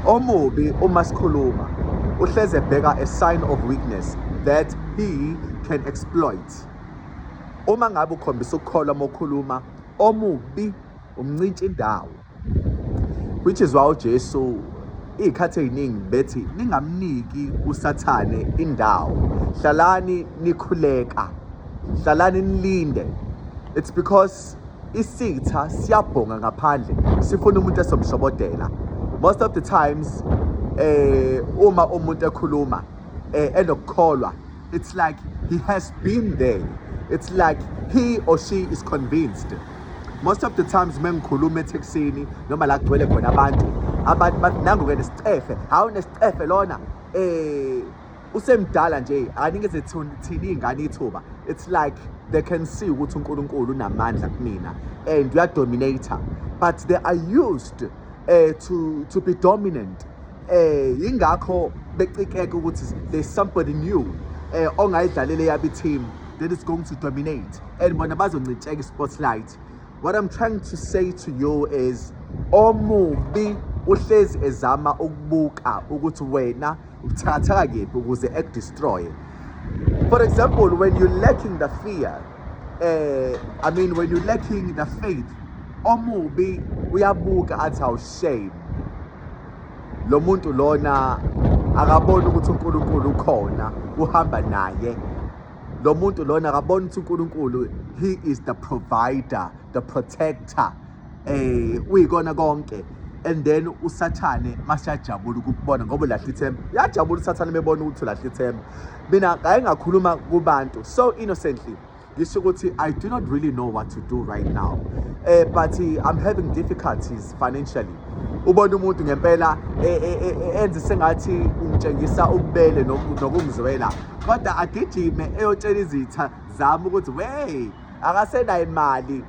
Omubi uma sikhuluma uhleze ebheka a sign of weakness that he can exploit. Uma ngabe ukhombisa ukukholwa uma ukhuluma, omubi umncintsha indawo. Which is why uJesu iy'khathi ey'ningi bethi ningamniki uSathane indawo. Hlalani nikhuleka. Hlalani nilinde. It's because isitha siyabhonga ngaphandle sifuna umuntu esomshobodela. Most of the times uma umuntu ekhuluma enokukholwa, it's like he has been there. It's like he or she is convinced. Most of the times mengikhuluma ethekisini noma la kugcwele khona abantu, abantu bathi nangu-ke nesicefe, hawu nesicefe lona, usemdala nje, anikeze thina iy'ngane ithuba. It's like they can see ukuthi uNkulunkulu unamandla kumina and uyadominate, but they are used to be dominant. Yingakho becikeka ukuthi there's somebody new ongayidlalela eyabo team that is going to dominate and bona bazoncintsheka i-spotlight. What I'm trying to say to you is omubi uhlezi ezama ukubuka ukuthi wena ubuthakathaka kephi ukuze ekudestroy. For example, when you're lacking the fear, I mean, when you're lacking the faith, omubi uyabuka athi, "Awu shame, lo muntu lona akaboni ukuthi uNkulunkulu ukhona, uhamba naye. Lo muntu lona akaboni ukuthi uNkulunkulu, he is the provider, the protector, uyikona konke." And then uSathane masiyajabula ukukubona ngoba ulahla ithemba. Uyajabula uSathane bebona ukuthi ulahla ithemba. Mina ngake ngakhuluma kubantu so innocently, ngisho ukuthi I do not really know what to do right now, but I'm having difficulties financially. Ubona umuntu ngempela enze sengathi ungitshengisa ububele nokungizwela, kodwa agijime eyotshela izitha zami ukuthi wey, akasenayo imali.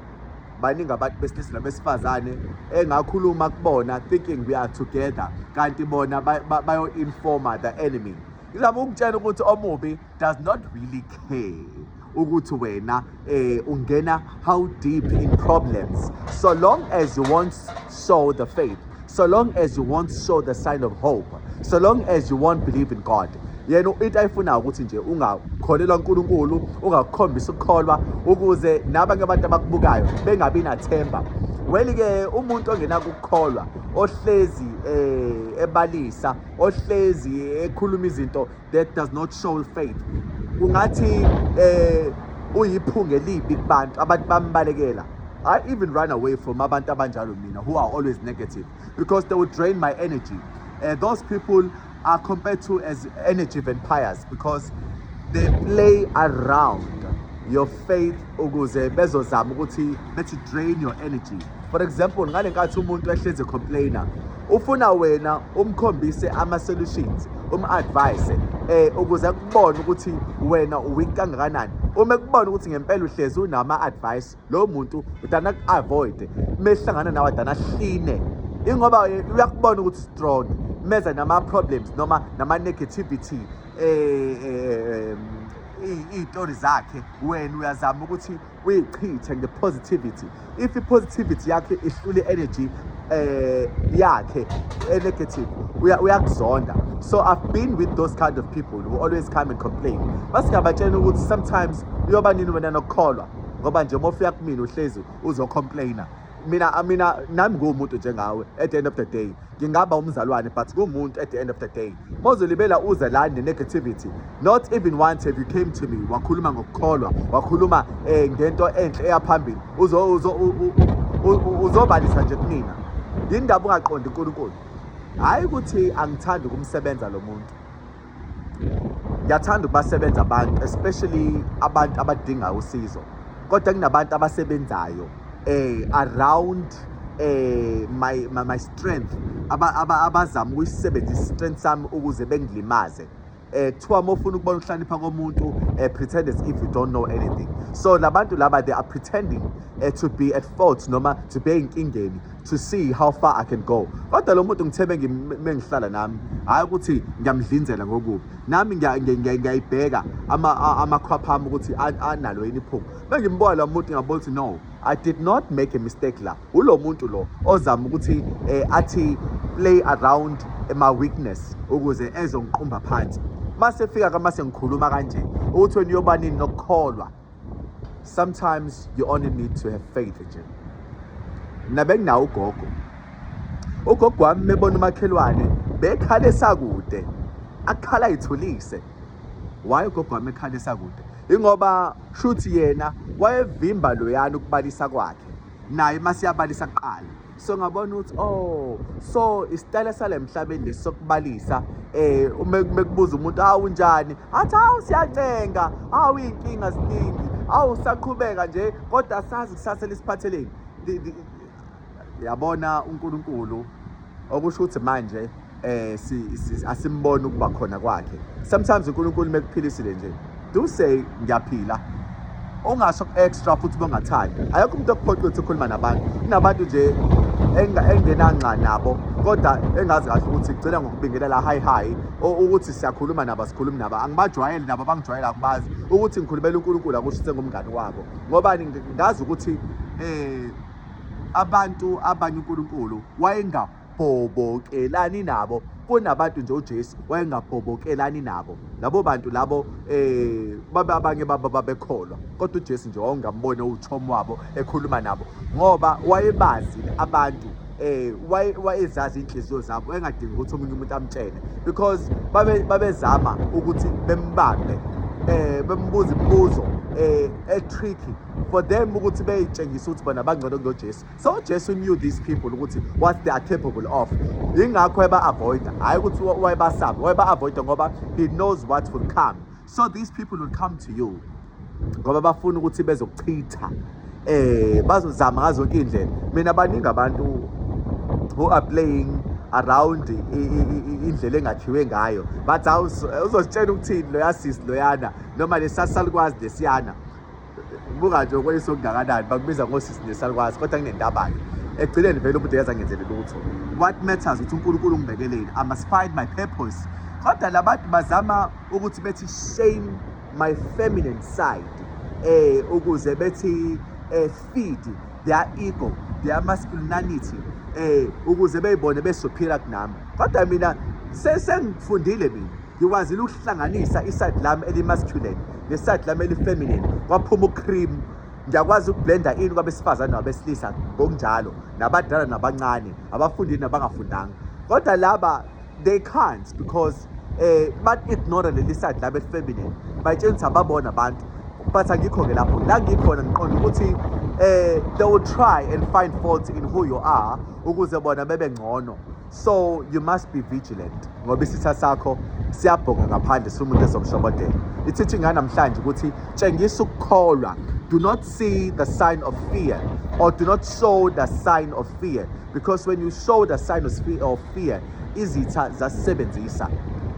Baningi abantu besilisa nabesifazane engakhuluma kubona thinking we are together, kanti bona bayo-informa the enemy. Ngizama ukutshela ukuthi omubi does not really care ukuthi wena ungena how deep in problems, so long as you won't show the faith, so long as you won't show the sign of hope, so long as you won't believe in God. Yena into ayifunayo ukuthi nje ungakholelwa uNkulunkulu, ungakukhombisa ukukholwa, ukuze nabanye abantu abakubukayo bengabi nathemba. Well-ke, umuntu ongenakukholwa, ohlezi ebalisa, ohlezi ekhuluma izinto that does not show faith, ungathi uyiphunga elibi kubantu, abantu bambalekela. I even run away from abantu abanjalo mina who are always negative because they would drain my energy. Those people are compared to as energy vampires because they play around your faith ukuze bezozama ukuthi bethi drain your energy. For example, ngale nkathi umuntu ehlezi complainer, ufuna wena umkhombise ama-solutions, um-advise ukuze kubone ukuthi wena weak kangakanani. Uma ekubona ukuthi ngempela uhlezi unama-advice, lo muntu udana ku-avoid. Mehlangana nawe adana hline, ingoba uyakubona ukuthi strong, meza nama-problems noma nama-negativity, iy'tori zakhe, wena uyazama ukuthi uyichithe nge-positivity. If i-positivity yakhe ihlule i-energy yakhe e-negative, uyakuzonda. So I've been with those kind of people who always come and complain. Basingabatshela ukuthi sometimes uyoba nini wena nokukholwa, ngoba nje uma ufika kumina uhlezi uzocomplaina. Mina nami nguwumuntu njengawe. At the end of the day ngingaba umzalwane, but kuwumuntu at the end of the day. Mawuzolibela uze la ne-negativity, not even once have you came to me wakhuluma ngokukholwa, wakhuluma ngento enhle eyaphambili, uzobalisa nje kumina. Yindaba ungaqondi uNkulunkulu? Hhayi ukuthi angithandi ukumsebenza lo muntu, ngiyathanda ukubasebenza abantu, especially abantu abadinga usizo, kodwa kunabantu abasebenzayo around my strength, abazama ukuyisebenzisa strength sami ukuze bengilimaze. Kuthiwa uma ufuna ukubona ukuhlakanipha komuntu, pretend as if you don't know anything. So labantu laba, they are pretending to be at fault noma to be enkingeni to see how far I can go. Kodwa lo muntu ngithe mengihlala nami, hhayi ukuthi ngiyamdlinzela ngokubi, nami ngiyayibheka amakhwapha ami ukuthi analo yini iphunga. Mengimbuka lo muntu, ngiyabona ukuthi no, I did not make a mistake la. Ulo muntu lo ozama ukuthi athi play around. my weakness ukuze ezongiqumba phansi. Mase fika ka mase ngikhuluma kanje ukuthi wena uyoba nini nokukholwa. Sometimes you only need to have faith nje. Mina benginawo ugogo. Ugogo wami mebona umakhelwane bekhala esakude. Akhala ayithulise. Why ugogo wami ekhala esakude? Ingoba shuthi yena wayevimba loyana ukubalisa kwakhe. Naye masiyabalisa kuqala. So ngabona ukuthi, oh, so isitayela sale emhlabeni lesi sokubalisa, uma mekubuza umuntu, "Hawu, unjani?" athi, "Hawu, siyancenga, hawu, iy'nkinga ziningi, hawu, saqhubeka nje, kodwa sazi kusasa lisiphatheleni." Yabona uNkulunkulu, okusho ukuthi manje asimboni ukuba khona kwakhe. Sometimes uNkulunkulu mekuphilisile nje, do say, "Ngiyaphila." Ungasho extra futhi bongathandi. Ayekho umuntu okuphoqa ukuthi ukhuluma nabantu. Kunabantu nje engenanxa nabo, kodwa engazi kahle ukuthi gcina ngokubingelela, hi hi, ukuthi siyakhuluma nabo, asikhulumi nabo, angibajwayeli nabo, abangijwayele akubazi ukuthi ngikhulumela uNkulunkulu, akusho sengumngani wabo. Ngoba ngazi ukuthi abantu abanye uNkulunkulu wayengabhobokelani nabo. Kunabantu nje uJesu wayengabhobokelani nabo. Labo bantu labo babe abanye babo babekholwa, kodwa uJesu nje wawungambona uchomi wabo ekhuluma nabo, ngoba wayebazi abantu, wayezazi inhliziyo zabo, engadingi ukuthi omunye umuntu amtshele, because babezama ukuthi bembambe, bembuza imibuzo e-tricky for them ukuthi beyitshengise ukuthi bona bangcono kunoJesu. So Jesu knew these people, ukuthi what they are capable of. Ingakho eba-avoida, hhayi ukuthi wayebasaba, wayeba-avoida ngoba he knows what will come. So these people will come to you ngoba bafuna ukuthi bezokuchitha, bazozama ngazo zonke iy'ndlela. Mina baningi abantu who are playing around indlela engakhiwe ngayo, bathi, "Hawu, uzositshela ukuthini loya sisi loyana noma lesasalukwazi lesiyana?" Buka nje okweyiso okungakanani, bakubiza ngosisi nesalukwazi, kodwa kunendaba-ke. Ekugcineni vele umuntu ngeze angenzele lutho. What matters ukuthi uNkulunkulu ungibekeleni. I must find my purpose. Kodwa labantu bazama ukuthi bethi shame my feminine side, ukuze bethi feed their ego, their masculinity, ukuze beyibone be-superior kunami. Kodwa mina sengifundile, mina ngikwazile ukuhlanganisa i-side lami eli-masculine ne-side lami eli-feminine, kwaphuma u-cream. Ngiyakwazi ukublenda in kwabesifazane nabesilisa ngokunjalo, nabadala nabancane, abafundile nabangafundanga. Kodwa laba, they can't, because ba-ignore leli side labo eli-feminine, bayitshela ukuthi ababona abantu. But angikho-ke lapho la ngikhona. Ngiqonda ukuthi they will try and find fault in who you are ukuze bona bebe ngcono. So you must be vigilant, ngoba isitha sakho siyabhonga ngaphandle, sifuna umuntu ezomshobodela. Ithithi nganamhlanje ukuthi tshengisa ukukholwa. Do not see the sign of fear, or do not show the sign of fear, because when you show the sign of fear, izitha zasebenzisa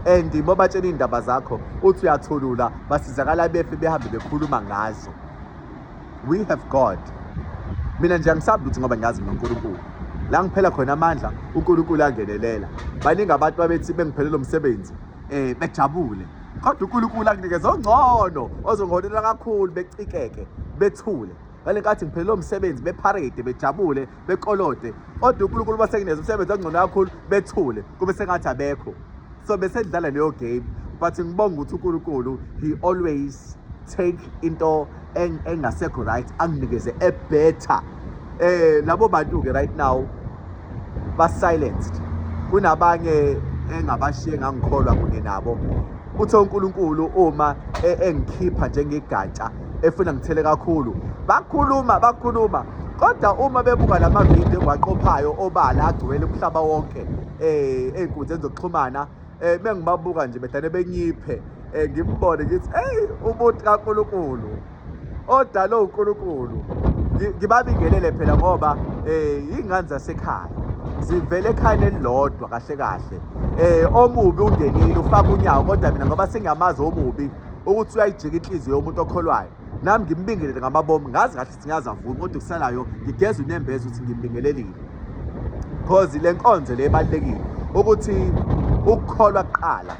and bobatshela iy'ndaba zakho, uthi uyathulula, basizakala befe, behambe bekhuluma ngazo. We have God. Mina nje angisabi lutho ngoba ngiyazi noNkulunkulu. La ngiphela khona amandla, uNkulunkulu angenelela. Baningi abantu babethi bengiphelele umsebenzi, bejabule, kodwa uNkulunkulu anginikeza ongcono ozongiholela kakhulu, becikeke, bethule. Ngale nkathi ngiphelele umsebenzi, be-parade, bejabule, bekolode, kodwa uNkulunkulu basengineza umsebenzi ongcono kakhulu, bethule, kube sengathi abekho. So besedlala leyo game, but ngibonga ukuthi uNkulunkulu, he always take into engasekho right, anginikeze a better. Labo bantu ke right now ba silenced. Kunabanye engabashiye ngangikholwa kunye nabo. Uthe uNkulunkulu uma engikhipha njengegatsha, efuna ngithele kakhulu, bakhuluma, bakhuluma, kodwa uma bebuka lama video engiwaqophayo obala agcwele umhlaba wonke ey'nkundleni zokuxhumana, mengibabuka nje bedane benyiphe, ngimbone ngithi, "Hey, umuntu kaNkulunkulu odala uNkulunkulu." Ngibabingelele phela ngoba ingane zasekhaya zivele ekhaya elilodwa kahle kahle. Omubi ungenile, ufaka unyawo, kodwa mina ngoba sengiyamazi omubi ukuthi uyayijika inhliziyo yomuntu okholwayo, nami ngimbingelele ngamabomu. Ngazi kahle ukuthi ngiyazi avumi, kodwa kusalayo ngigeza unembeza ukuthi ngimbingelelile, because le nkonzo le ibalulekile ukuthi ukukholwa kuqala.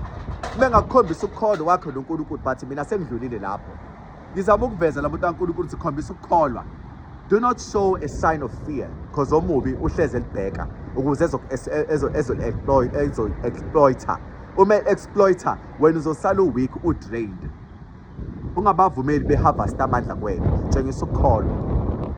Uma ngakukhombisa ukukholwa kwakho noNkulunkulu, but mina sengidlulile lapho. Ngizama ukuveza la muntu kaNkulunkulu ukuthi khombisa ukukholwa. Do not show a sign of fear, because omubi uhleze elibheka. Ukuze ezo-exploit-a. Uma e-exploit-a, wena uzosala u-weak, u-drained. Ungabavumeli be-harvest amandla kuwena. Tshengisa ukukholwa.